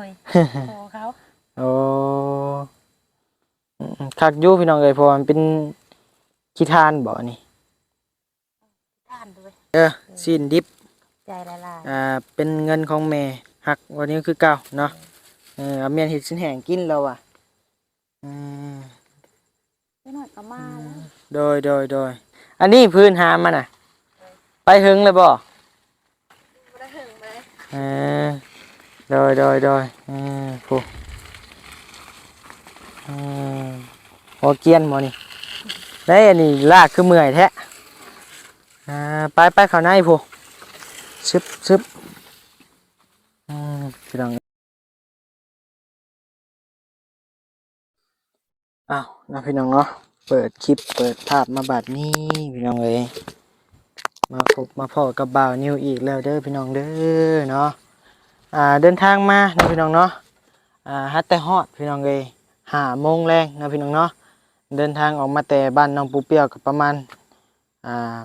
ຂໍເຂົາ. ໂອ້ ອືມ ຄັກຢູ່ພີ່ນ້ອງເອີຍ ເພາະວ່າມັນເປັນຂີ້ຖ່ານບໍອັນນີ້? ຖ່ານດ້ວຍ ເອີ ຊີ້ນດິບ ໃຈຫຼາຍໆ ອ່າ ເປັນເງິນຂອງແມ່ຮັກວັນນີ້ຄືເກົ່າເນາະ. ເອີ ເອົາແມ່ນເຮັດຊີ້ນແຫ້ງກິນແລ້ວວ່າ. ອືມ ຈັກໜ້ອຍກໍມາແລ້ວ. ໂດຍ ໂດຍ ໂດຍ ອັນນີ້ພື້ນຫາມມັນນະ ໄປເຖິງແລ້ວບໍ່? ບໍ່ໄດ້ເຖິງປານໃດ. ເອີ ໂດຍ ໂດຍ ໂດຍ ເອີ ຜູ້ ອືມ ຫົວກຽນບໍ່ນີ້? ໄດ້ ອັນນີ້ລາກຄືເມື່ອຍແທ້. ອ່າ ໄປ ໄປເຂົ້າໃນຜູ້ ຊຶບ ຊຶບ ອືມ ພີ່ນ້ອງ. ອ້າວ ເນາະພີ່ນ້ອງເນາະ ເປີດຄລິບເປີດພາບມາບາດນີ້ພີ່ນ້ອງເອີຍ ມາພົບມາພໍ້ກັບບ່າວນິວອີກແລ້ວເດີພີ່ນ້ອງເດີເນາະ. ອ່າ ເດີນທາງມາເນາະພີ່ນ້ອງເນາະ ອ່າ ຮັດແຕ່ຮອດພີ່ນ້ອງເອີຍ ຫ້າໂມງແລງເນາະພີ່ນ້ອງເນາະ. ເດີນທາງອອກມາແຕ່ບ້ານນ້ອງປູເປ້ຽວກໍປະມານ ອ່າ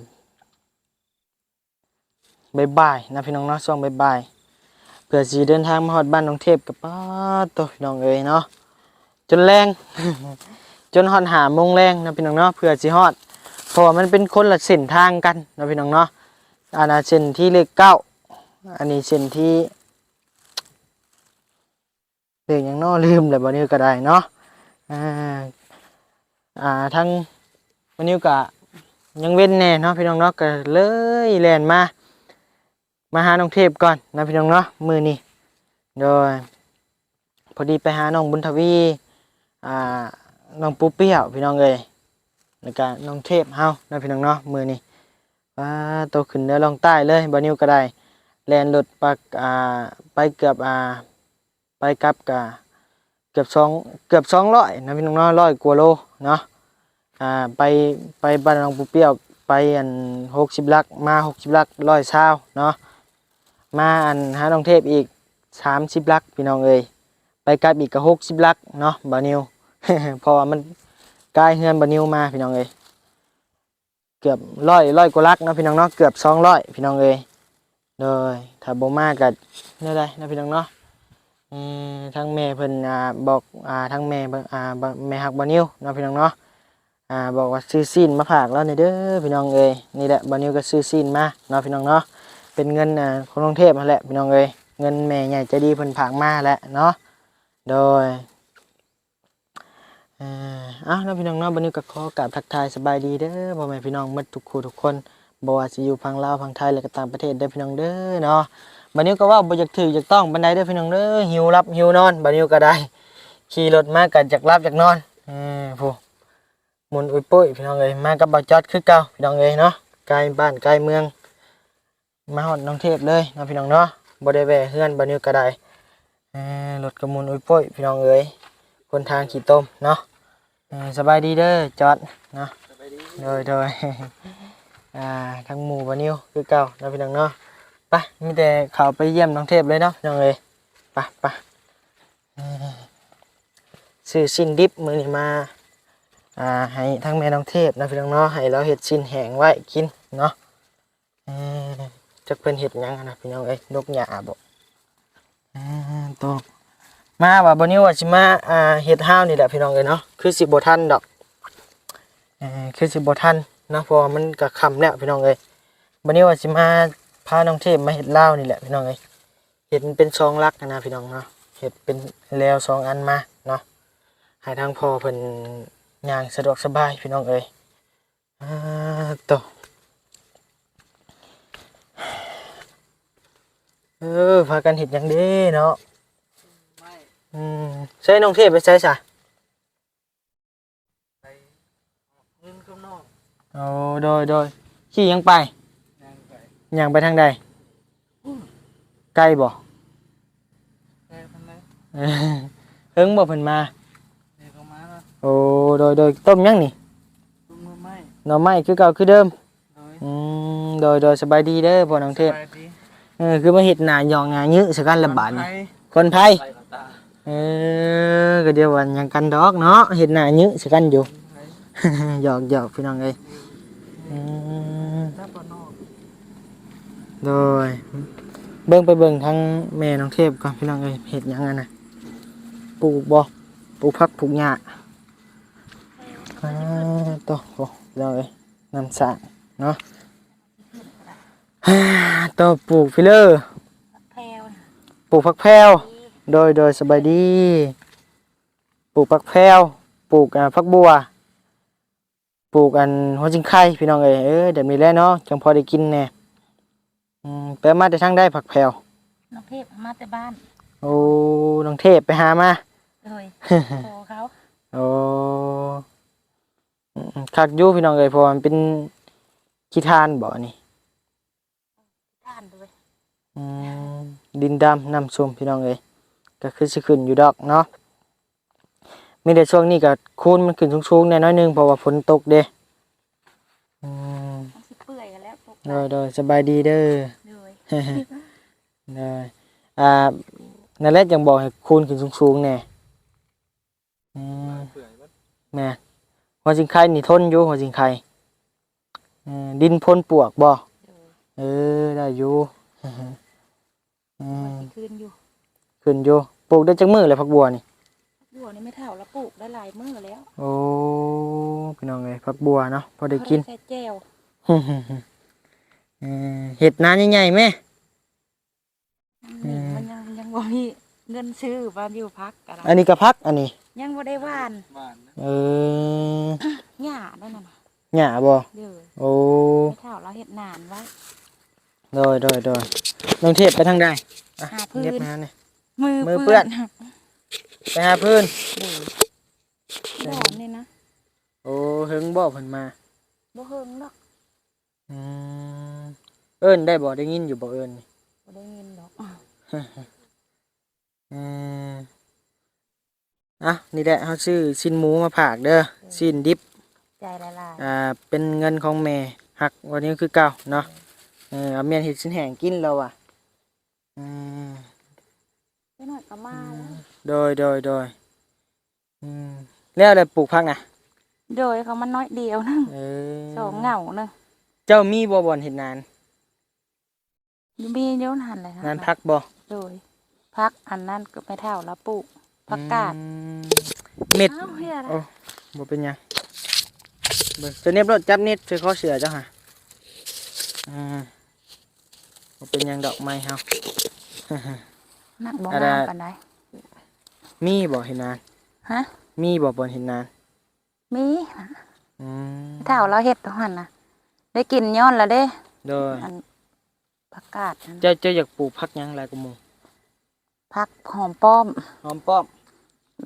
ບ່າຍໆນະພີ່ນ້ອງເນາະ ຊ່ວງບ່າຍໆ ເພື່ອຊິເດີນທາງມາຮອດບ້ານນ້ອງເທບ ກໍປາດໂທ້ພີ່ນ້ອງເອີຍເນາະ ຈົນແລງ ຈົນຮອດຫ້າໂມງແລງນະພີ່ນ້ອງເນາະ ເພື່ອຊິຮອດ ເພາະວ່າມັນເປັນຄົນລະເສັ້ນທາງກັນນະພີ່ນ້ອງເນາະ. ອັນນ່າ ເສັ້ນທີ່ເລກເກົ້າ ອັນນີ້ເສັ້ນທີ່ ເລກຫຍັງເນາະ ລືມແລ້ວ ບ່າວນິວກໍໄດ້ເນາະ. ອ່າ ອ່າ ທາງບ່າວນິວກໍຍັງເວັ້ນແດ່ເນາະພີ່ນ້ອງເນາະ ກໍເລີຍແລ່ນມາ ມາຫານ້ອງເທບກ່ອນນະພີ່ນ້ອງເນາະ ມື້ນີ້. ໂດຍ ພໍດີໄປຫານ້ອງບຸນທະວີ ອ່າ ນ້ອງປູເປ້ຽວພີ່ນ້ອງເອີຍ ແລ້ວກໍນ້ອງເທບເຮົານະພີ່ນ້ອງເນາະ ມື້ນີ້. ປາດໂທ້ ຂຶ້ນເໜືອລ່ອງໃຕ້ເລີຍ ບ່າວນິວກໍໄດ້ ແລ່ນລົດປາກ ອ່າ ໄປເກືອບ ອ່າ ໄປກັບກະເກືອບສອງ ເກືອບສອງຮ້ອຍນະພີ່ນ້ອງເນາະ ຮ້ອຍກວ່າໂລເນາະ. ອ່າ ໄປ ໄປບ້ານນ້ອງປູເປ້ຽວ ໄປອັນຫົກສິບຫຼັກ ມາຫົກສິບຫຼັກ ຮ້ອຍຊາວເນາະ. ມາອັນຫານ້ອງເທບອີກສາມສິບຫຼັກພີ່ນ້ອງເອີຍ ໄປກັບອີກກະຫົກສິບຫຼັກເນາະ ບ່າວນິວ ເພາະວ່າມັນກາຍເຮືອນບ່າວນິວມາພີ່ນ້ອງເອີຍ. ເກືອບຮ້ອຍ ຮ້ອຍກວ່າຫຼັກເນາະພີ່ນ້ອງເນາະ ເກືອບສອງຮ້ອຍພີ່ນ້ອງເອີຍ. ໂດຍ ຖ້າບໍ່ມາກໍແນວໃດເນາະພີ່ນ້ອງເນາະ. ເອີ ທາງແມ່ເພິ່ນ ອ່າ ບອກ ອ່າ ທາງແມ່ ອ່າ ແມ່ຮັກບ່າວນິວເນາະພີ່ນ້ອງເນາະ ອ່າ ບອກວ່າຊື້ຊີ້ນມາຝາກລາວແດ່ເດີພີ່ນ້ອງເອີຍ. ນີ້ແຫຼະ ບ່າວນິວກໍຊື້ຊີ້ນມາເນາະພີ່ນ້ອງເນາະ ເປັນເງິນ ອ່າ ຂອງນ້ອງເທບຫັ້ນແຫຼະພີ່ນ້ອງເອີຍ ເງິນແມ່ໃຫຍ່ໃຈດີເພິ່ນຝາກມາແຫຼະເນາະ. ໂດຍ ເອີ ເອົາເນາະພີ່ນ້ອງເນາະ ບ່າວນິວກໍຂໍກາບທັກທາຍສະບາຍດີເດີພໍ່ແມ່ພີ່ນ້ອງໝົດທຸກຄູ່ທຸກຄົນ ບໍ່ວ່າຊິຢູ່ຝັ່ງລາວ ຝັ່ງໄທ ແລະກໍຕ່າງປະເທດເດີພີ່ນ້ອງເດີເນາະ. ບ່າວນິວກໍເວົ້າບໍ່ຢາກຖືກຢາກຕ້ອງປານໃດເດີພີ່ນ້ອງເດີ ຫິວຫຼັບຫິວນອນ ບ່າວນິວກໍໄດ້ ຂີ່ລົດມາກໍຢາກຫຼັບຢາກນອນ. ເອີ ຜູ້ ໝຸນອຸຍປຸ້ຍພີ່ນ້ອງເອີຍ ມາກັບບ່າວຈອດຄືເກົ່າພີ່ນ້ອງເອີຍເນາະ ກາຍບ້ານກາຍເມືອງ ມາຮອດນ້ອງເທບເລີຍເນາະພີ່ນ້ອງເນາະ ບໍ່ໄດ້ແວ່ເຮືອນບ່າວນິວກໍໄດ້. ເອີ ລົດກໍໝຸນອຸຍປຸ້ຍພີ່ນ້ອງເອີຍ ຄົນທາງຂີ້ຕົມເນາະ. ເອີ ສະບາຍດີເດີຈອດເນາະ. ສະບາຍດີ ໂດຍ ໂດຍ ອ່າ ທັງໝູ່ບ່າວນິວຄືເກົ່າເນາະພີ່ນ້ອງເນາະ. ໄປ ມີແຕ່ເຂົ້າໄປຢ້ຽມນ້ອງເທບເລີຍເນາະພີ່ນ້ອງເອີຍ. ໄປ ໄປ ເອີ ຊື້ຊີ້ນດິບມື້ນີ້ມາ ອ່າ ໃຫ້ທັງແມ່ນ້ອງເທບເນາະພີ່ນ້ອງເນາະ ໃຫ້ລາວເຮັດຊີ້ນແຫ້ງໄວ້ກິນເນາະ. ເອີ ຈັກເພິ່ນເຮັດຫຍັງຫັ້ນນະພີ່ນ້ອງເອີຍ ດົກຫຍ້າບໍ? ເອີ ໂຕ ມາວ່າບ່າວນິວວ່າຊິມາ ອ່າ ເຮັດຮາວນີ້ແຫຼະພີ່ນ້ອງເອີຍເນາະ ຄືຊິບໍ່ທັນດອກ. ເອີ ຄືຊິບໍ່ທັນເນາະ ເພາະວ່າມັນກໍຄ່ຳແລ້ວພີ່ນ້ອງເອີຍ. ບ່າວນິວວ່າຊິມາພານ້ອງເທບມາເຮັດລາວນີ້ແຫຼະພີ່ນ້ອງເອີຍ ເຮັດມັນເປັນສອງຫຼັກຫັ້ນນະພີ່ນ້ອງເນາະ ເຮັດເປັນແລວສອງອັນມາເນາະ ໃຫ້ທາງພໍ່ເພິ່ນຍ່າງສະດວກສະບາຍພີ່ນ້ອງເອີຍ. ອ່າ ໂຕ ເອີ ພາກັນເຮັດຫຍັງເດ້ເນາະ? ອືມ ໃຊ້ນ້ອງເທບໄປໃສຊະ? ໄປເງິນກັບນ້ອງ. ໂອ້ ໂດຍ ໂດຍ ຂີ່ຫຍັງໄປ? ຍ່າງໄປ ຍ່າງໄປທາງໃດ? ໄກບໍ່? ໄກປານໃດ? ເອີ ເຫິງບໍ່ເພິ່ນມາ? ເອີ ກໍມາແລ້ວ. ໂອ້ ໂດຍ ໂດຍ ຕົ້ມຫຍັງນີ້? ຕົ້ມໜໍ່ໄມ້ ໜໍ່ໄມ້ຄືເກົ່າຄືເດີມ. ໂດຍ ອືມ ໂດຍ ໂດຍ ສະບາຍດີເດີພໍ່ນ້ອງເທບ. ສະບາຍດີ. ເອີ ຄືມາເຮັດໜ້າຫຍອກໜ້າຍືໃສ່ກັນລະບາດນີ້ ຄົນໄພ. ເອີ ກໍດຽວວ່າຫຍັງກັນດອກເນາະ ເຮັດໜ້າຍືໃສ່ກັນຢູ່ ຫຍອກໆ ພີ່ນ້ອງເອີຍ. ອືມ ໂດຍ ເບິ່ງ ໄປເບິ່ງທາງແມ່ນ້ອງເທບກ່ອນພີ່ນ້ອງເອີຍ ເຮັດຫຍັງຫັ້ນນະ ປູກບໍ່ ປູກຜັກປູກຫຍ້າ ອ່າ ໂຕ ພີ່ນ້ອງເອີຍ ນ້ຳສາງເນາະ ໂຕ ປູກພີເລີ ແພວ ປູກຜັກແພວ ໂດຍ ໂດຍ ສະບາຍດີ ປູກຜັກແພວ ປູກ ອ່າ ຜັກບົ່ວ ປູກອັນຫົວຈິງໄຄພີ່ນ້ອງເອີຍ ເອີ ແບບນີ້ແຫຼະເນາະ ຈັ່ງພໍໄດ້ກິນແດ່ ອືມ ໄປເອົາມາແຕ່ທາງໃດຜັກແພວ? ນ້ອງເທບມາແຕ່ບ້ານ ໂອ້ ນ້ອງເທບໄປຫາມາ ໂດຍ ຂໍເຂົາ ໂອ້ ອືມ ຄັກຢູ່ພີ່ນ້ອງເອີຍ ເພາະວ່າມັນເປັນຂີ້ຖ່ານບໍ່ອັນນີ້? ທ່ານເດ້ ອືມ ດິນດຳນ້ຳຊຸ່ມພີ່ນ້ອງເອີຍ ກໍຄືຊິຂຶ້ນຢູ່ດອກເນາະ ມີແຕ່ຊ່ວງນີ້ກໍຄູນມັນຂຶ້ນສູງໆແດ່ໜ້ອຍໜຶ່ງ ເພາະວ່າຝົນຕົກເດ້ ອືມ ມັນຊິເປື່ອຍຫັ້ນແຫຼະ ໂດຍ ໂດຍ ສະບາຍດີເດີ ໂດຍ ໂດຍ ອ່າ ນັ້ນແຫຼະ ຈັ່ງບອກໃຫ້ຄູນຂຶ້ນສູງໆແດ່ ອືມ ແມ່ນ ຫົວຈິງໄຄນີ້ທົນຢູ່ ຫົວຈິງໄຄ ເອີ ດິນພົນປວກບໍ່? ໂດຍ ເອີ ໄດ້ຢູ່ ອືມ ມັນຊິຂຶ້ນຢູ່ ຂຶ້ນຢູ່ ປູກໄດ້ຈັກມື້ແລ້ວຜັກບົ່ວນີ້? ຜັກບົ່ວນີ້ແມ່ເຖົ້າລາປູກໄດ້ຫຼາຍມື້ແລ້ວ ໂອ້ ພີ່ນ້ອງເອີຍ ຜັກບົ່ວເນາະ ພໍໄດ້ກິນ ພໍໄດ້ໃສ່ແຈ່ວ ເອີ ເຮັດນາໃຫຍ່ໆແມ້ ອືມ ມັນຍັງ ຍັງບໍ່ມີເງິນຊື້ ວ່າຢູ່ຜັກກໍໄດ້ ອັນນີ້ກໍຜັກ ອັນນີ້ ຍັງບໍ່ໄດ້ຫວ່ານ ຫວ່ານນະ ເອີ ຫຍ້ານັ້ນນະ ຫຍ້າບໍ່? ໂດຍ ໂອ້ ແມ່ເຖົ້າລາວເຮັດນານໄວ້ ໂດຍ ໂດຍ ໂດຍ ນ້ອງເທບໄປທາງໃດ? ອ່ະ ຫາພື້ນ ຫານີ້ ມື ມືເປື້ອນ ເປື້ອນ ໄປຫາພື້ນ ໂດຍ ດອນນີ້ນະ ໂອ້ ເຫິງບໍ່ເພິ່ນມາ? ບໍ່ເຫິງດອກ ອືມ ເອີ້ນໄດ້ບໍ່? ໄດ້ຍິນຢູ່ບໍ່ເອີ້ນ? ບໍ່ໄດ້ຍິນດອກ ອືມ ອ່ະ ນີ້ແຫຼະ ເຮົາຊື້ຊີ້ນໝູມາຝາກເດີ ໂດຍ ຊີ້ນດິບ ໃຈຫຼາຍໆ ອ່າ ເປັນເງິນຂອງແມ່ຮັກ ວັນນີ້ຄືເກົ່າເນາະ ເອີ ເອົາແມ່ນເຮັດຊີ້ນແຫ້ງກິນແລ້ວວ່າ ອືມ ໄປໜ້ອຍກໍມາແລ້ວ ໂດຍ ໂດຍ ໂດຍ ອືມ ແລ້ວ ແລ້ວປູກຜັກນະ? ໂດຍ ຂອງມັນໜ້ອຍດຽວໜຶ່ງ ເອີ ສອງເຫງົ້າໜຶ່ງ ເຈົ້າມີບໍ່ບ່ອນເຮັດນານ? ມີຢູ່ຫັ້ນແຫຼະ ນານຜັກບໍ່? ໂດຍ ຜັກອັນນັ້ນກໍແມ່ເຖົ້າລາປູກ ຜັກກາດ ອືມ ເມັດ ເອົາເຫື່ອລະ ໂອ້ ບໍ່ເປັນຫຍັງ ເບິ່ງ ສະເນັບໂລດ ຈັບເນັດໃສ່ຄໍເສື້ອເຈົ້າຫາ ອືມ ບໍ່ເປັນຫຍັງດອກ ໄມ້ເຮົາ ໜັກບໍ່ ອັນ ງາມປານໃດ ມີບໍ່ເຮັດນານ? ຮະ? ມີບໍ່ບ່ອນເຮັດນານ? ມີນະ ອືມ ເຖົ້າລາວເຮັດຕອນຫັ້ນນະ ໄດ້ກິນຍ້ອນລະເດ້ ໂດຍ ອັນ ຜັກກາດຫັ້ນ ເຈົ້າ ເຈົ້າຢາກປູກຜັກຫຍັງຫຼາຍກວ່າໝູ່? ຜັກຫອມປ້ອມ ຫອມປ້ອມ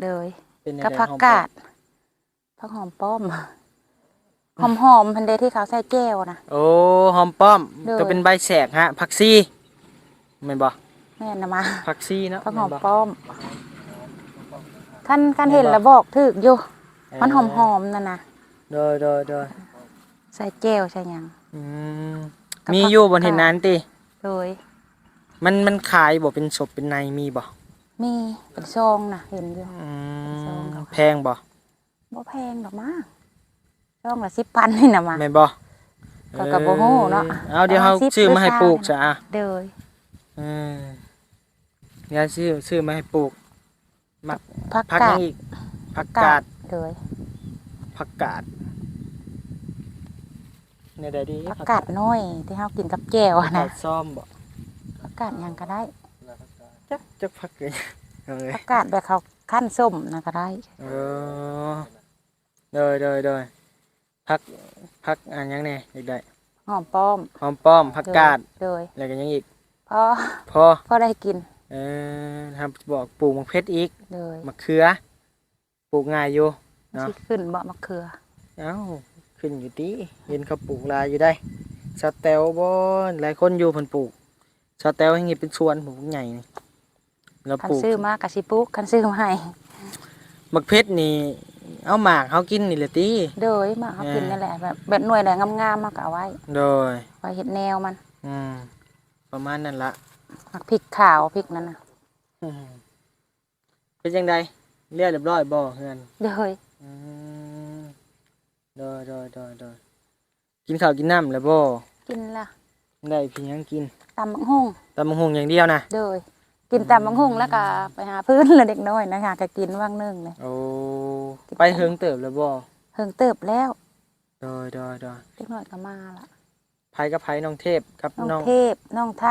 ໂດຍ ເປັນແນວໃດ ກັບຜັກກາດ ຫອມປ້ອມ? ຜັກຫອມປ້ອມ ຫອມໆຫັ້ນເດ້ ທີ່ເຂົາໃສ່ແຈ່ວນະ ໂອ້ ຫອມປ້ອມ ໂດຍ ໂຕເປັນໃບແສກຫະ ຜັກຊີ ແມ່ນບໍ່? ແມ່ນນະມາ ຜັກຊີເນາະ ຜັກຫອມປ້ອມ ແມ່ນບໍ່? ຄັນ ຄັນເຫັນລະບອກຖືກຢູ່ ເອີ ມັນຫອມໆນັ້ນນະ ໂດຍ ໂດຍ ໂດຍ ໃສ່ແຈ່ວໃສ່ຫຍັງ ອືມ ມີຢູ່ບ່ອນເຮັດນານຕິ? ໂດຍ ມັນ ມັນຂາຍບໍ່ ເປັນສົບເປັນໃນມີບໍ່? ມີ ເປັນຊອງນະ ເຫັນຢູ່ ອືມ ເປັນຊອງເຂົາ ແພງບໍ່? ບໍ່ແພງດອກມາ ຊອງລະສິບພັນນີ້ນະມາ ແມ່ນບໍ່? ຂ້ອຍກໍບໍ່ຮູ້ເນາະ ເອີ ເອົາ ດຽວເຮົາຊື້ມາໃຫ້ປູກຊະ ໂດຍ ເອີ ດຽວຊື້ ຊື້ມາໃຫ້ປູກ ໝາກ ຜັກ ຜັກຫຍັງອີກ? ຜັກກາດ ຜັກກາດ ໂດຍ ຜັກກາດ ແນວໃດດີ? ຜັກກາດນ້ອຍທີ່ເຮົາກິນກັບແຈ່ວຫັ້ນນະ ຜັກກາດຊອມບໍ? ຜັກກາດຫຍັງກໍໄດ້ ຈັກ ຈັກຜັກ ເອີ ຜັກກາດແບບເຂົາຄັ້ນສົ້ມນະກໍໄດ້ ເອີ ໂດຍ ໂດຍ ໂດຍ ຜັກ ຜັກອັນຫຍັງແດ່ ຢາກໄດ້ ຫອມປ້ອມ ຫອມປ້ອມ ຜັກກາດ ໂດຍ ແລ້ວກໍຫຍັງອີກ? ພໍ ພໍ ພໍໄດ້ກິນ ເອີ ຖ້າບອກປູກໝາກເຜັດອີກ ໂດຍ ໝາກເຂືອ ປູກງ່າຍຢູ່ເນາະ ມັນຊິຂຶ້ນບໍ່ໝາກເຂືອ? ເອົ້າ ຂຶ້ນຢູ່ຕິ ເຫັນເຂົາປູກຫຼາຍຢູ່ໃດ໋ ສາວແຕວບໍ່ ຫຼາຍຄົນຢູ່ເພິ່ນປູກ ສາວແຕວແຮ່ງເຮັດເປັນສວນ ປູກໃຫຍ່ນີ້ ລາວປູກ ຄັນຊື້ມາກໍຊິປູກ ຄັນຊື້ມາໃຫ້ ໝາກເຜັດນີ້ ເອົາໝາກເຮົາກິນນີ້ແຫຼະຕິ? ໂດຍ ໝາກເຮົາກິນ ເອີ ນັ້ນແຫຼະ ແບບ ແບບໜ່ວຍໃດງາມໆ ເຮົາກໍເອົາໄວ້ ໂດຍ ໄວ້ເຮັດແນວມັນ ອືມ ປະມານນັ້ນລະ ໝາກພິກຂາວ ພິກນັ້ນນະ ອືມ ເປັນຈັ່ງໃດ ແລ້ວລຽບຮ້ອຍບໍ່ເຮືອນ? ໂດຍ ອືມ ໂດຍ ໂດຍ ໂດຍ ໂດຍ ກິນເຂົ້າກິນນ້ຳແລ້ວບໍ່? ກິນລະ ໄດ້ກິນຫຍັງກິນ? ຕຳບັກຫຸ່ງ ຕຳບັກຫຸ່ງຢ່າງດຽວນະ? ໂດຍ ກິນຕຳບັກຫຸ່ງ ອືມ ແລ້ວກໍໄປຫາຟືນ ແລ້ວເດັກນ້ອຍນະ ຫາກໍກິນຫວ່າງໜຶ່ງນະ. ໂອ້ ກິນ ໄປເຫິງເຕີບແລ້ວບໍ່? ເຫິງເຕີບແລ້ວ. ໂດຍ ໂດຍ ໂດຍ ເດັກນ້ອຍກໍມາລະ. ໃຜກັບໃຜ? ນ້ອງເທບກັບ ນ້ອງ ນ້ອງເທບ ນ້ອງໄທ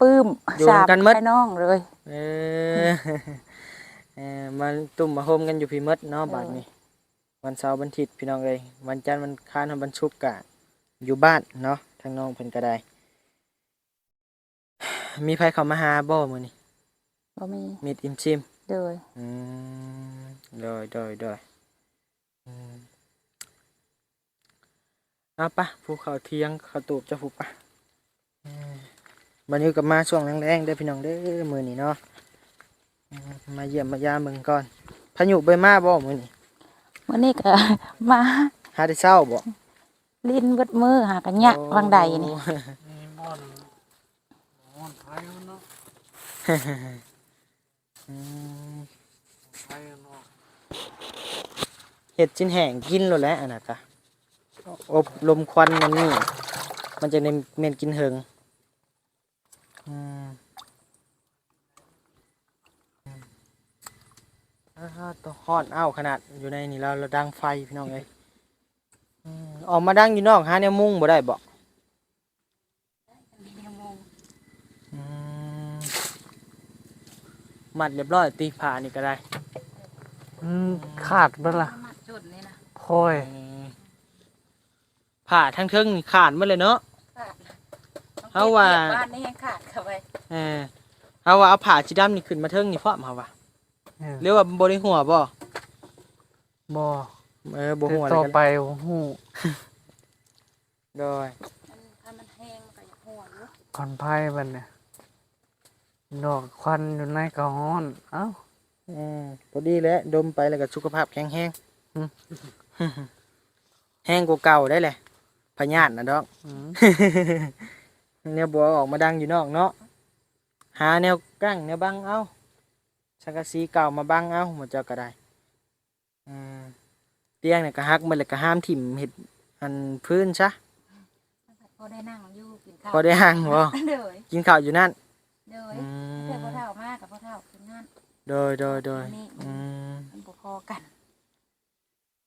ປຶ້ມ ຢູ່ນຳກັນໝົດ ສາມພີ່ນ້ອງເລີຍ. ເອີ ເອີ ມາຕຸ້ມມາໂຮມກັນຢູ່ພີ້ໝົດເນາະ. ເອີ ບາດນີ້ ວັນເສົາວັນອາທິດພີ່ນ້ອງເອີຍ ວັນຈັນວັນອັງຄານຮອດວັນສຸກກະຢູ່ບ້ານເນາະ ທາງນ້ອງເພິ່ນກໍໄດ້. ມີໃຜເຂົ້າມາຫາບໍ່ມື້ນີ້? ບໍ່ມີ ມິດອີ່ມຊີມ. ໂດຍ ອືມ ໂດຍ ໂດຍ ໂດຍ ອືມ ເອົາປະ ຜູ້ເຂົ້າຖຽງເຂົ້າຕູບເຈົ້າຜູ້ປະ. ອືມ ບັດນີ້ກໍມາຊ່ວງແລງໆເດີພີ່ນ້ອງເດີ ມື້ນີ້ເນາະ. ອືມ ມາຢ້ຽມມາຢາມເບິ່ງກ່ອນ. ພາຍຸບໍ່ໄດ້ມາບໍ່ມື້ນີ້? ມື້ນີ້ກໍມາ ຫາແຕ່ເຊົ້າບໍ່? ຫຼິ້ນເບິດມື້ ຫາກະຍະ ໂອ້ ຫວ່າງໃດນີ້. ມີບ່ອນ ບ່ອນໄຟມັນເນາະ. ອືມ ໄຟມັນເນາະ ເຮັດຈິນແຫ້ງກິນໂລດແຫຼະ ອັນນັ້ນກະ ອົບລົມຄວັນມັນນີ້ ມັນຈະໄດ້ແມ່ນກິນເຫິງ. ອືມ ອາ ໂຕ ຮ້ອນອ້າວຂະໜາດ ຢູ່ໃນນີ້ລາວ ລາວດັງໄຟພີ່ນ້ອງເອີຍ. ອືມ ອອກມາດັງຢູ່ນອກ ຫາແນວມຸງບໍ່ໄດ້ບໍ່? ອືມ ມັດຮຽບຮ້ອຍຕິ ຜ້ານີ້ກໍໄດ້. ອືມ ຂາດເບິດລະ ມັດຈຸດນີ້ນະ ໂອ້ຍ. ອືມ ຜ້າທາງເທິງນີ້ຂາດໝົດເລີຍເນາະ. ຂາດ ເຮົາວ່າ ບາດນີ້ຍັງຂາດເຂົ້າໄປ. ເອີ ເຮົາວ່າເອົາຜ້າສີດຳນີ້ຂຶ້ນມາເທິງນີ້ພ້ອມ ເຮົາວ່າ. ເອີ ຫຼືວ່າບໍ່ໄດ້ຮົ່ວບໍ່? ບໍ່. ເອີ ບໍ່ຮົ່ວ ຕໍ່ໄປບໍ່ຮູ້. ໂດຍ ອັນ ຄັນມັນແຫ້ງມັນກໍຢາກຮົ່ວຢູ່. ຄວັນໄຟບັດນີ້ ນອກຄວັນ ຢູ່ໃນກໍຮ້ອນ. ເອົ້າ ອືມ ພໍດີແຫຼະ ດົມໄປແລ້ວກໍສຸຂະພາບແຂງແຮງ. ອືມ ແຮງກວ່າເກົ່າໄດ໋ແຫຼະ ພະຍາດນະດອກ. ອືມ ແນວບໍ່ອອກມາດັງຢູ່ນອກເນາະ ຫາແນວກັ້ງແນວບັງເອົາ ສັງກະສີເກົ່າມາບັງເອົາ ໝູ່ເຈົ້າກໍໄດ້. ອືມ ຕຽງນີ້ກໍຫັກໝົດແລ້ວ ກໍຫາມຖິ້ມເຮັດອັນຟືນຊະ. ພໍໄດ້ນັ່ງຢູ່ກິນເຂົ້າ ພໍໄດ້ນັ່ງບໍ່? ໂດຍ ກິນເຂົ້າຢູ່ນັ້ນ. ໂດຍ ອືມ ເທື່ອພໍ່ເຖົ້າມາກໍພໍ່ເຖົ້າກິນນັ້ນ. ໂດຍ ໂດຍ ໂດຍ ກິນນີ້. ອືມ ມັນບໍ່ພໍກັນ.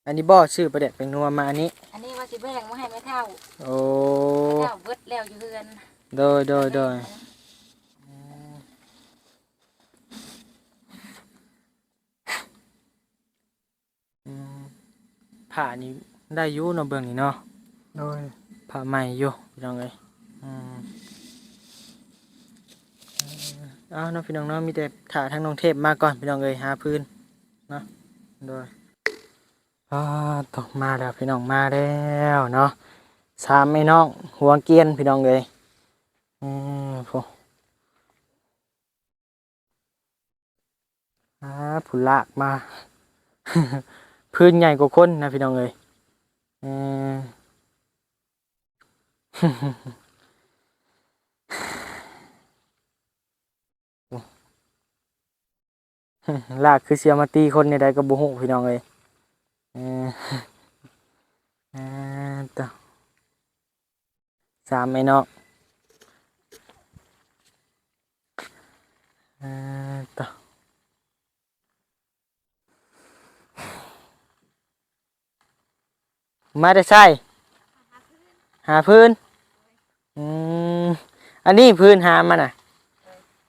ອັນນີ້ບໍ່ ຊື້ປາແດກແປ້ງນົວມາອັນນີ້ ອັນນີ້ວ່າຊິແບ່ງມາໃຫ້ແມ່ເຖົ້າ. ໂອ້ ແມ່ເຖົ້າເບິດແລ້ວຢູ່ເຮືອນ. ໂດຍ ໂດຍ ໂດຍ ອືມ ອືມ ຜ້ານີ້ໄດ້ຢູ່ເນາະ ເບື້ອງນີ້ເນາະ. ໂດຍ ຜ້າໃໝ່ຢູ່ພີ່ນ້ອງເອີຍ. ອືມ ເອົາເນາະພີ່ນ້ອງເນາະ ມີແຕ່ຖ້າທາງນ້ອງເທບມາກ່ອນພີ່ນ້ອງເອີຍ ຫາຟືນເນາະ. ໂດຍ ອາ ໂຕ ມາແລ້ວພີ່ນ້ອງ ມາແລ້ວເນາະ ສາມໄອ້ນ້ອງຫົວກຽນພີ່ນ້ອງເອີຍ. ອືມ ໂອ້ ອາ ຜູ້ລາກມາ ຟືນໃຫຍ່ກວ່າຄົນນະພີ່ນ້ອງເອີຍ. ເອີ ລາກຄືຊິເອົາມາຕີຄົນແນວໃດກໍບໍ່ຮູ້ພີ່ນ້ອງເອີຍ. ເອີ ເອີ ໂຕ ສາມໄອ້ນ້ອງ ເອີ ໂຕ ມາແຕ່ໃສ? ຫາຟືນ. ອືມ ອັນນີ້ຟືນຫາມານະ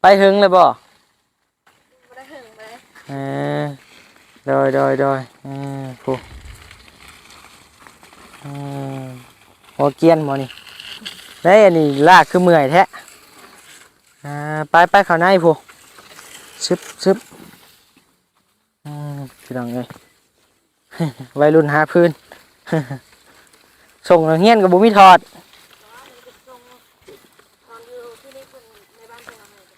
ໄປເຖິງແລ້ວບໍ່? ບໍ່ໄດ້ເຖິງເລີຍ. ເອີ ໂດຍ ໂດຍ ໂດຍ ເອີ ຜູ້ ເອີ ຫົວກຽນບໍ່ນີ້? ໄດ້ ອັນນີ້ລາກຄືເມື່ອຍແທ້. ອ່າ ໄປ ໄປເຂົ້າໃນຜູ້ ຊຶບ ຊຶບ. ອືມ ພີ່ນ້ອງເອີຍ ໄວລຸ້ນຫາຟືນ ສົ່ງນັກຮຽນກໍບໍ່ມີຖອດ.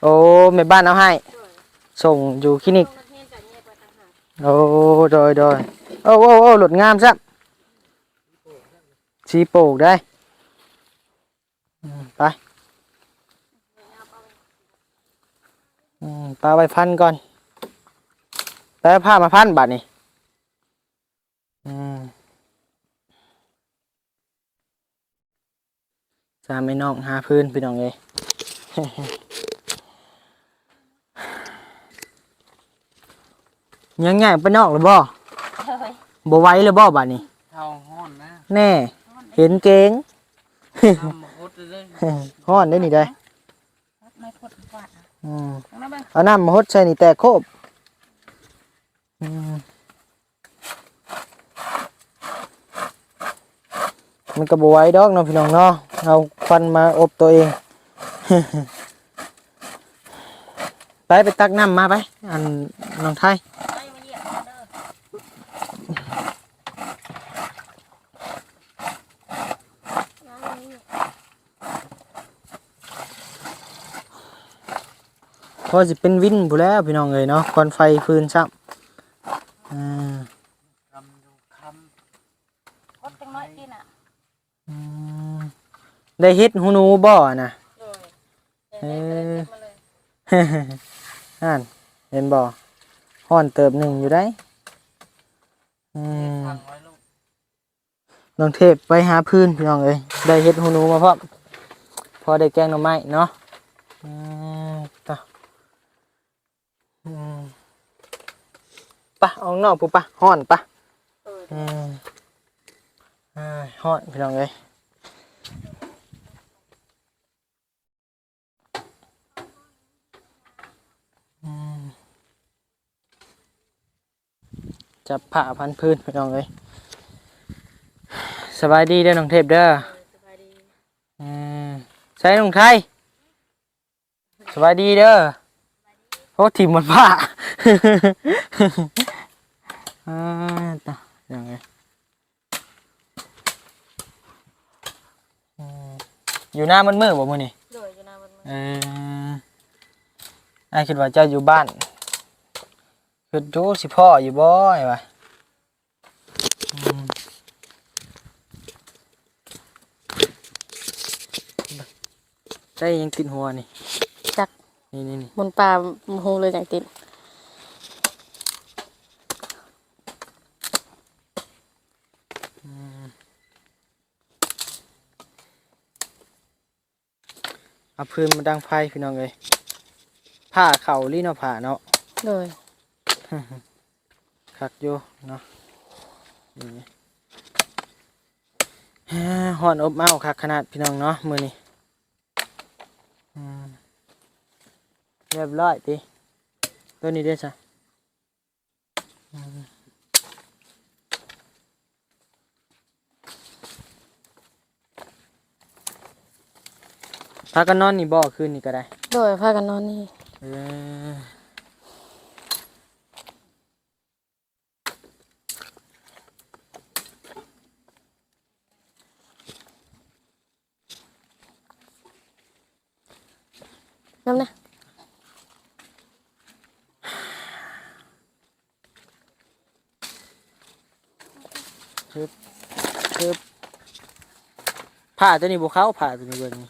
ໂອ້ ແມ່ບ້ານເອົາໃຫ້ ໂດຍ ສົ່ງຢູ່ຄລີນິກ. ໂອ້ ໂດຍ ໂດຍ ໂອ້ ໂອ້ ໂອ້ ລົດງາມຊ້ຳ ສີໂປກໄດ໋. ອືມ ໄປ ອືມ ປາໄວ້ພັນກ່ອນ ໄປເອົາຜ້າມາພັນບາດນີ້. ອືມ ສາມໄອ້ນ້ອງຫາຟືນ ພີ່ນ້ອງເອີຍ. ຍັງຍ້າຍອອກໄປນອກແລ້ວບໍ່? ໂດຍ ບໍ່ໄຫວແລ້ວບໍ່ບາດນີ້? ເຮົາຮ້ອນນະ ແນ່ ຮ້ອນເດ້ ເຫັນເກງ ນ້ຳມາຫົດເດີ ຮ້ອນເດ້ນີ້ໄດ໋ ມາພົດກວາດ ອືມ ເອົານ້ຳມາຫົດໃສ່ນີ້ແຕກໂຄບ ອືມ ມັນກໍບໍ່ໄຫວດອກເນາະພີ່ນ້ອງເນາະ ເອົາຄວັນມາອົບຕົວເອງ ໄປ ໄປຕັກນ້ຳມາໄປ ອັນ ນ້ອງໄທ ພໍຊິເປັນວິນພຸ້ນແຫຼ້ວພີ່ນ້ອງເອີຍເນາະ ຄວັນໄຟຟືນຊ້ຳ ອືມ ຄົດຈັກໜ້ອຍຕິນະ ອືມ ໄດ້ເຫັດຫູໜູບໍ່ນະ? ໂດຍ ເອີ ຫັ້ນ ເຫັນບໍ່? ຮ້ອນເຕີບໜຶ່ງຢູ່ໃດ໋ ອືມ ນ້ອງເທບໄປຫາຟືນພີ່ນ້ອງເອີຍ ໄດ້ເຫັດຫູໜູມາພ້ອມ ພໍໄດ້ແກງໜໍ່ໄມ້ເນາະ ອືມ ຕະ ອືມ ປະ ອອກນອກພຸ້ນປະ ຮ້ອນປະ ເອີ ອືມ ເອີຍ ຮ້ອນພີ່ນ້ອງເອີຍ ອືມ ຈັບຜ້າພັນຟືນພີ່ນ້ອງເອີຍ ສະບາຍດີເດີນ້ອງເທບເດີ ສະບາຍດີ ອືມ ໃສນ້ອງໄທ? ສະບາຍດີເດີ ໂອ້ ຖິ້ມໝົດຜ້າ ອ່າ ຕາ ພີ່ນ້ອງເອີຍ ອືມ ຢູ່ນາໝົດມື້ບໍ່ມື້ນີ້? ໂດຍ ຢູ່ນາໝົດມື້ ເອີ ອ້າຍຄິດວ່າເຈົ້າຢູ່ບ້ານ ຄິດດູຊິພໍ້ຢູ່ບໍ່ ອ້າຍວ່າ ອືມ ໄດ້ຫຍັງຕິດຫົວນີ້? ຈັກ ນີ້ໆໆ ໝູນປ່າ ບໍ່ຮູ້ເລີຍຫຍັງຕິດ ອືມ ເອົາຟືນມາດັງໄຟພີ່ນ້ອງເອີຍ ຜ້າເຂົ້າລີ້ເນາະ ຜ້າເນາະ ໂດຍ ຄັກຢູ່ເນາະ ນີ້ ຮ້ອນອົບເອົ້າຄັກຂະໜາດພີ່ນ້ອງເນາະ ມື້ນີ້ ອືມ ຮຽບຮ້ອຍຕິ ໂຕນີ້ເດ້ຊະ? ພາກັນນອນນີ້ບໍ່ ຄືນນີ້ກໍໄດ້? ໂດຍ ພາກັນນອນນີ້ ເອີ. ນຳນະ ຮຶບ ຮຶບ ຜ້າຕົວນີ້ບໍ່ເຂົ້າ ຜ້າຕົວນີ້ເບິ່ງນີ້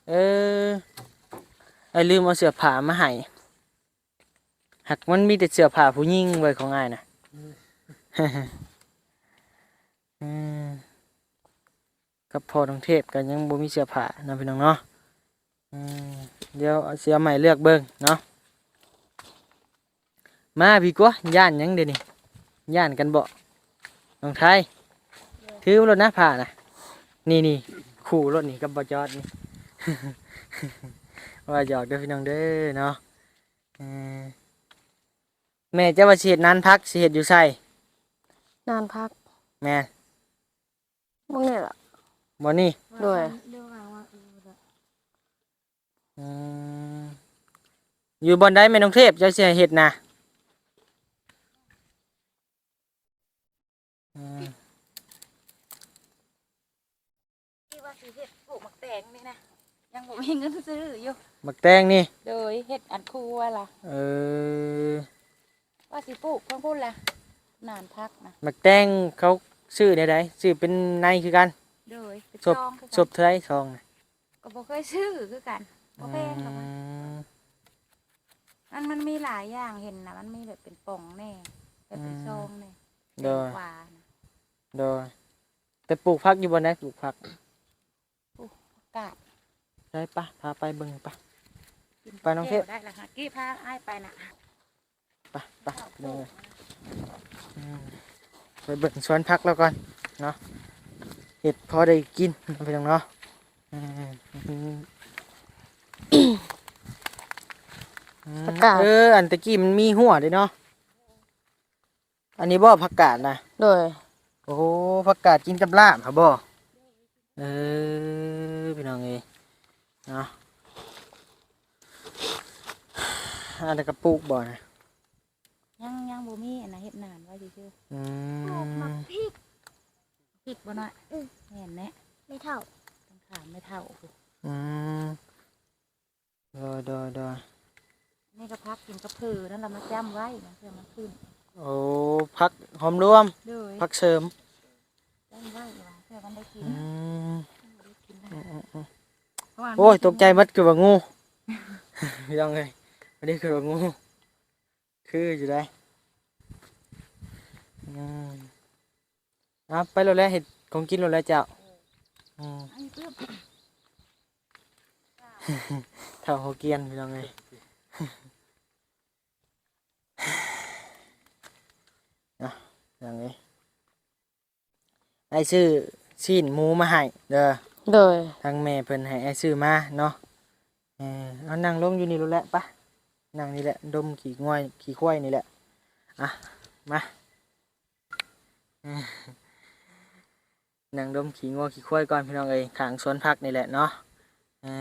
ເອີ ອ້າຍລືມເອົາເສື້ອຜ້າມາໃຫ້. ຫາກມັນມີແຕ່ເສື້ອຜ້າຜູ້ຍິງເວີຍ ຂອງອ້າຍນະ ອືມ ກັບພໍ່ນ້ອງເທບກໍຍັງບໍ່ມີເສື້ອຜ້າເນາະ ພີ່ນ້ອງເນາະ ອືມ ດຽວຊິເອົາໃຫ້ເລືອກເບິ່ງເນາະ ມາພີ້ກວ່າ ຢ້ານຫຍັງເດນີ້ ຢ້ານກັນບໍ ນ້ອງໄທ ຖືໂລດນະ ຜ້ານະ ນີ້ໆ ຄູ່ໂລດນີ້ກັບບໍ່ຈອດນີ້ ວ່າຫຍອກເດີພີ່ນ້ອງເດີເນາະ. ເອີ ແມ່ເຈົ້າວ່າຊິເຮັດນານຜັກ ຊິເຮັດຢູ່ໃສ? ນານຜັກ ແມ່ນ ບ່ອນນີ້ລະ ບ່ອນນີ້ ໂດຍ ອືມ ຢູ່ບ່ອນໃດແມ່ນ້ອງເທບ ເຈົ້າຊິໃຫ້ເຮັດນະ? ອືມ ທີ່ວ່າຊິເຮັດປູກໝາກແຕງນີ້ນະ ຍັງບໍ່ມີເງິນຊື້ຢູ່ ໝາກແຕງນີ້ ໂດຍ ເຮັດອັນຄົວລະ ເອີ ວ່າຊິປູກທາງພຸ້ນລະ ນານຜັກນະ ໝາກແຕງເຂົາຊື້ແນວໃດ? ຊື້ເປັນໃນຄືກັນ ໂດຍ ເປັນຊອງຄືກັນ ເທົ່າໃດຊອງນະ? ກໍບໍ່ເຄີຍຊື້ຄືກັນ ບໍ່ແພງດອກ ອືມ ມັນ ມັນມີຫຼາຍຢ່າງ ເຫັນນະ ມັນມີແບບເປັນປ່ອງແດ່ ແບບເປັນ ອືມ ຊອງແດ່ ໂດຍ ແຕງກວານະ ໂດຍ ແຕ່ປູກຜັກຢູ່ບ່ອນໃດ? ປູກຜັກ ປູກຜັກກາດ ໄດ້ປະ ພາໄປເບິ່ງປະ ໄປນ້ອງເທບ ໄດ້ລະ ຫາກີ້ພາອ້າຍໄປນະ ໄປ ໄປ ພີ່ນ້ອງເອີຍ ອືມ ໄປເບິ່ງສວນຜັກລາວກ່ອນເນາະ ເຮັດພໍໄດ້ກິນເນາະ ພີ່ນ້ອງເນາະ ອືມ ອືມ ຜັກກາດ ເອີ ອັນຕະກີ້ມັນມີຫົວເດ້ເນາະ ອັນນີ້ບໍ່ ຜັກກາດນະ? ໂດຍ ໂອ້ ຜັກກາດກິນກັບລາບຫາບໍ່? ເອີ ພີ່ນ້ອງເອີຍເນາະ ອັນນັ້ນກະປູກບໍ່ນະ? ຍັງ ຍັງບໍ່ມີ ອັນນະ ເຮັດໜານໄວ້ຊື່ໆ ອືມ ປູກໝາກພິກ ພິກບໍ່ນ້ອຍ? ອືມ ແມ່ນແຫຼະ ແມ່ເຖົ້າ ຕ້ອງຖາມແມ່ເຖົ້າ ອືມ ໂດຍ ໂດຍ ໂດຍ ນີ້ກໍຜັກກິນກັບເຜີນັ້ນລະ ມາຈ້ຳໄວ້ ບາງເທື່ອມັນຂຶ້ນ ໂອ້ ຜັກຫອມລວມ ໂດຍ ຜັກເສີມ ຈ້ຳໄວ້ ບາງເທື່ອມັນໄດ້ກິນ ອືມ ໄດ້ກິນ ອືມ ອືມ ອືມ ເພາະວ່າ ໂອ້ຍ ຕົກໃຈໝົດ ຄືວ່າງູ ພີ່ນ້ອງເອີຍ ອັນນີ້ຄືວ່າງູ ຄືຢູ່ໃດ ອືມ ເອົາ ໄປໂລດແຫຼະ ເຮັດຂອງກິນໂລດແຫຼະເຈົ້າ ອືມ ເຖົ້າຫົວກຽນ ພີ່ນ້ອງເອີຍ ເອົາ ພີ່ນ້ອງເອີຍ ອ້າຍຊື້ຊີ້ນໝູມາໃຫ້ເດີ ໂດຍ ທາງແມ່ເພິ່ນໃຫ້ອ້າຍຊື້ມາເນາະ ເອີ ເອົານັ່ງລົງຢູ່ນີ້ໂລດແຫຼະ ປະ ນັ່ງນີ້ແຫຼະ ດົມຂີ້ງວຍຂີ້ຄວາຍນີ້ແຫຼະ ອ່ະ ມາ ນັ່ງດົມຂີ້ງວຂີ້ຄວາຍກ່ອນ ພີ່ນ້ອງເອີຍ ຂ້າງສວນຜັກນີ້ແຫຼະເນາະ ເອີ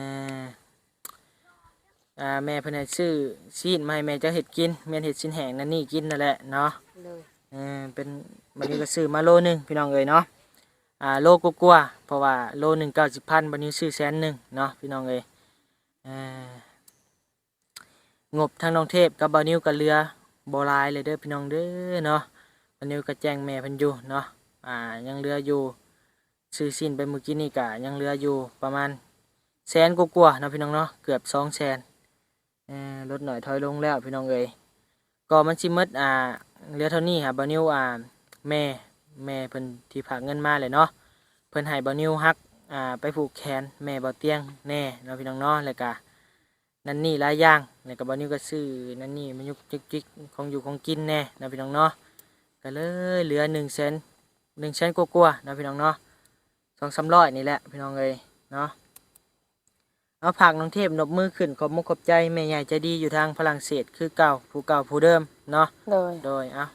ອ່າ ແມ່ເພິ່ນໃຫ້ຊື້ຊີ້ນມາໃຫ້ແມ່ເຈົ້າເຮັດກິນ ແມ່ນເຮັດຊີ້ນແຫ້ງນັ້ນນີ້ກິນນັ້ນແຫຼະເນາະ ໂດຍ ເອີ ເປັນ ບັດນີ້ກໍຊື້ມາໂລໜຶ່ງ ພີ່ນ້ອງເອີຍເນາະ ອ່າ ໂລກວ່າໆ ເພາະວ່າໂລໜຶ່ງເກົ້າສິບພັນ ບັດນີ້ຊື້ແສນໜຶ່ງເນາະ ພີ່ນ້ອງເອີຍ ເອີ ງົບທາງນ້ອງເທບກັບບ່າວນິວກໍເຫຼືອບໍ່ຫຼາຍເລີຍເດີພີ່ນ້ອງເດີເນາະ ບ່າວນິວກໍແຈ້ງແມ່ເພິ່ນຢູ່ເນາະ ອ່າ ຍັງເຫຼືອຢູ່ ຊື້ຊີ້ນໄປມື້ກີ້ນີ້ກໍຍັງເຫຼືອຢູ່ປະມານແສນກວ່າໆເນາະພີ່ນ້ອງເນາະ ເກືອບສອງແສນ ເອີ ລົດໜ້ອຍຖອຍລົງແລ້ວພີ່ນ້ອງເອີຍ ກໍມັນຊິໝົດ ອ່າ ເຫຼືອເທົ່ານີ້ຫາບ່າວນິວ ອ່າ ແມ່ ແມ່ເພິ່ນທີ່ຝາກເງິນມາແຫຼະເນາະ ເພິ່ນໃຫ້ບ່າວນິວຫັກ ອ່າ ໄປຜູກແຂນແມ່ບ່າວຕຽງແດ່ເນາະພີ່ນ້ອງເນາະ ແລ້ວກະ ນັ້ນນີ້ຫຼາຍຢ່າງ ແລ້ວກໍບ່າວນິວກໍຊື້ນັ້ນນີ້ມາຍຸກຈິກໆ ຂອງຢູ່ຂອງກິນແດ່ເນາະພີ່ນ້ອງເນາະ ກໍເລີຍເຫຼືອໜຶ່ງແສນ ໜຶ່ງແສນກວ່າໆເນາະພີ່ນ້ອງເນາະ ສອງສາມຮ້ອຍນີ້ແຫຼະພີ່ນ້ອງເອີຍເນາະ ເອົາ ຝາກນ້ອງເທບນົບມືຂຶ້ນ ຂອບມຸກຂອບໃຈແມ່ໃຫຍ່ໃຈດີຢູ່ທາງຝຣັ່ງເສດຄືເກົ່າ ຜູ້ເກົ່າຜູ້ເດີມເນາະ ໂດຍ ໂດຍ ເອົາ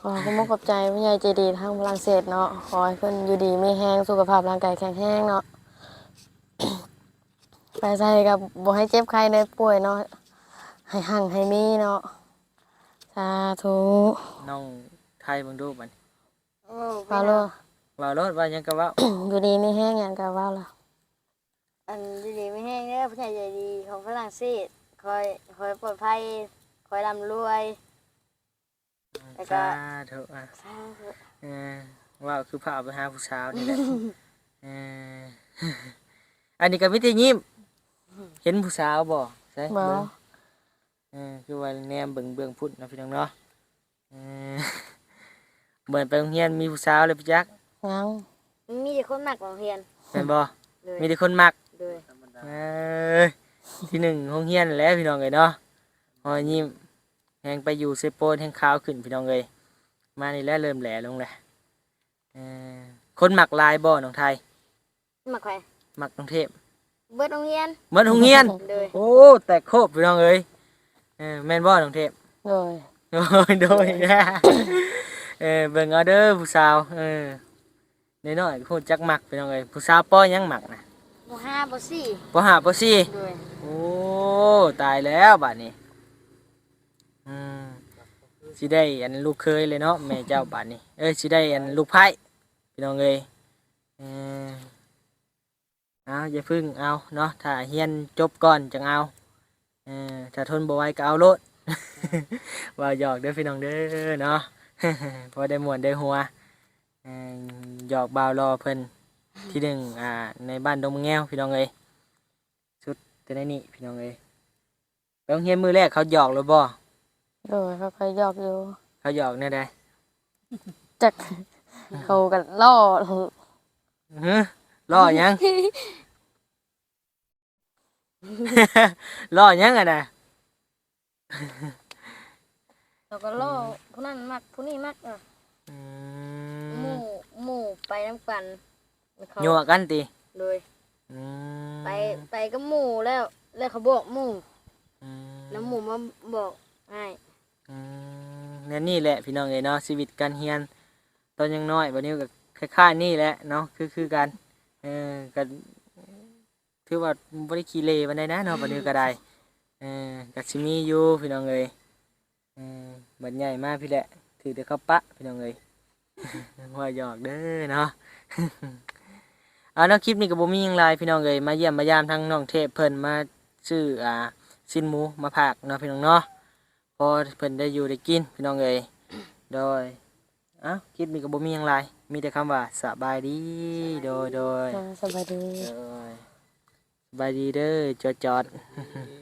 ຂໍຂອບມຸກຂອບໃຈຜູ້ໃຫຍ່ໃຈດີທາງຝຣັ່ງເສດເນາະ ຂໍໃຫ້ເພິ່ນຢູ່ດີມີແຮງ ສຸຂະພາບຮ່າງກາຍແຂງແຮງເນາະ ໄປໃສກໍບໍ່ໃຫ້ເຈັບໄຂ້ໄດ້ປ່ວຍເນາະ ໃຫ້ຮັ່ງໃຫ້ມີເນາະ ສາທຸ ນ້ອງຖ່າຍເບິ່ງດູບັດນີ້ ເວົ້າໂລດ ເວົ້າໂລດ ວ່າຫຍັງກໍເວົ້າ ຢູ່ດີມີແຮງ ຫຍັງກໍເວົ້າລະ ອັນຢູ່ດີມີແຮງເດີ ຜູ້ໃຫຍ່ໃຈດີຂອງຝຣັ່ງເສດ ຄອຍ ຄອຍປອດໄພ ຄອຍລ່ຳລວຍ ແລ້ວກໍ ສາທຸ ອ່ະ ສາທຸ ເອີ ເວົ້າຄືພາໄປຫາຜູ້ສາວນີ້ແຫຼະ ເອີ ອັນນີ້ກໍມີແຕ່ຍິ້ມ ເຫັນຜູ້ສາວບໍ່? ໃສ ບໍ່ ເບິ່ງ ເອີ ຄືວ່າແນມເບິ່ງເບື້ອງພຸ້ນເນາະ ພີ່ນ້ອງເນາະ ເອີ ບໍ່ໄດ້ໄປໂຮງຮຽນ ມີຜູ້ສາວແລ້ວໄປຈັກ ຍັງ ມີແຕ່ຄົນມັກໂຮງຮຽນ ແມ່ນບໍ່? ໂດຍ ມີແຕ່ຄົນມັກ ໂດຍ ເອີຍ ທີໜຶ່ງໂຮງຮຽນແຫຼະພີ່ນ້ອງເອີຍເນາະ ຮອຍຍິ້ມ ແຮງໄປຢູ່ເຊໂປນແຮງຂາວຂຶ້ນພີ່ນ້ອງເອີຍ ມານີ້ແຫຼະເລີ່ມແຫຼລົງແຫຼະ ເອີ ຄົນມັກຫຼາຍບໍ່ນ້ອງໄທ? ມັກໃຜ? ມັກນ້ອງເທບ ເບິດໂຮງຮຽນ ເບິດໂຮງຮຽນ ໂດຍ ໂອ້ ແຕກໂຄບພີ່ນ້ອງເອີຍ ເອີ ແມ່ນບໍ່ນ້ອງເທບ? ໂດຍ ໂດຍ ໂດຍ ເອີ ເບິ່ງເອົາເດີຜູ້ສາວ ເອີ ນ້ອຍໆຮູ້ຈັກມັກພີ່ນ້ອງເອີຍ ຜູ້ສາວ ປໍ ຫຍັງມັກນະ? ປໍຫ້າ ປໍສີ່ ປໍຫ້າ ປໍສີ່ ໂດຍ ໂອ້ ຕາຍແລ້ວບາດນີ້ ອືມ ຊິໄດ້ອັນລູກເຂີຍເລີຍເນາະ ແມ່ເຈົ້າບາດນີ້ ເອີ ຊິໄດ້ອັນລູກໃພ້ພີ່ນ້ອງເອີຍ ເອີ ເອົາ ຢ່າເພິ່ງເອົາເນາະ ຖ້າຮຽນຈົບກ່ອນຈັ່ງເອົາ ເອີ ຖ້າທົນບໍ່ໄຫວກໍເອົາໂລດ ເວົ້າຫຍອກເດີພີ່ນ້ອງເດີເນາະ ພໍໄດ້ມ່ວນໄດ້ຫົວ ເອີ ຫຍອກບ່າວຫຼໍ່ເພິ່ນ ທີໜຶ່ງ ອ່າ ໃນບ້ານດົງມະແງວພີ່ນ້ອງເອີຍ ສຸດແຕ່ໃນນີ້ພີ່ນ້ອງເອີຍ ໄປໂຮງຮຽນມື້ແລກເຂົາຫຍອກແລ້ວບໍ່? ໂດຍ ເຂົາກໍຫຍອກຢູ່ ເຂົາຫຍອກແນວໃດ? ຈັກ ເຂົາກໍລໍ້ ຫື? ລໍ້ຫຍັງ? ລໍ້ຫຍັງຫັ້ນນະ? ເຮົາກໍລໍ້ ອືມ ຜູ້ນັ້ນມັກ ຜູ້ນີ້ມັກ ອືມ ໝູ່ ໝູ່ໄປນຳກັນ ເຂົາຍົວະກັນຕິ? ໂດຍ ອືມ ໄປ ໄປກັບໝູ່ແລ້ວ ແລ້ວເຂົາບອກໝູ່ ອືມ ແລ້ວໝູ່ມາບອກອ້າຍ ອືມ ແນວນີ້ແຫຼະພີ່ນ້ອງເອີຍເນາະ ຊີວິດການຮຽນຕອນຍັງນ້ອຍ ບ່າວນິວກໍຄ້າຍໆນີ້ແຫຼະເນາະ ຄື ຄືກັນ ເອີ ກໍ ຖືວ່າບໍ່ໄດ້ຂີ້ເລປານໃດນະເນາະ ປານນີ້ກໍໄດ້ ເອີ ກໍຊິມີຢູ່ພີ່ນ້ອງເອີຍ ເອີ ບັດໃຫຍ່ມາພີ້ແຫຼະ ຖືແຕ່ເຂົາປະພີ່ນ້ອງເອີຍ ເວົ້າຫຍອກເດີເນາະ ເອົາເນາະ ຄລິບນີ້ກໍບໍ່ມີຫຍັງຫຼາຍພີ່ນ້ອງເອີຍ ມາຢ້ຽມມາຢາມທາງນ້ອງເທບເພິ່ນ ມາຊື້ ອ່າ ຊີ້ນໝູມາຝາກເນາະພີ່ນ້ອງເນາະ ພໍເພິ່ນໄດ້ຢູ່ໄດ້ກິນພີ່ນ້ອງເອີຍ ໂດຍ ເອົ້າ ຄລິບນີ້ກໍບໍ່ມີຫຍັງຫຼາຍ ມີແຕ່ຄຳວ່າສະບາຍດີ ໂດຍ ໂດຍ ເຈົ້າ ສະບາຍດີ ໂດຍ ສະບາຍດີເດີ ຈອດໆ.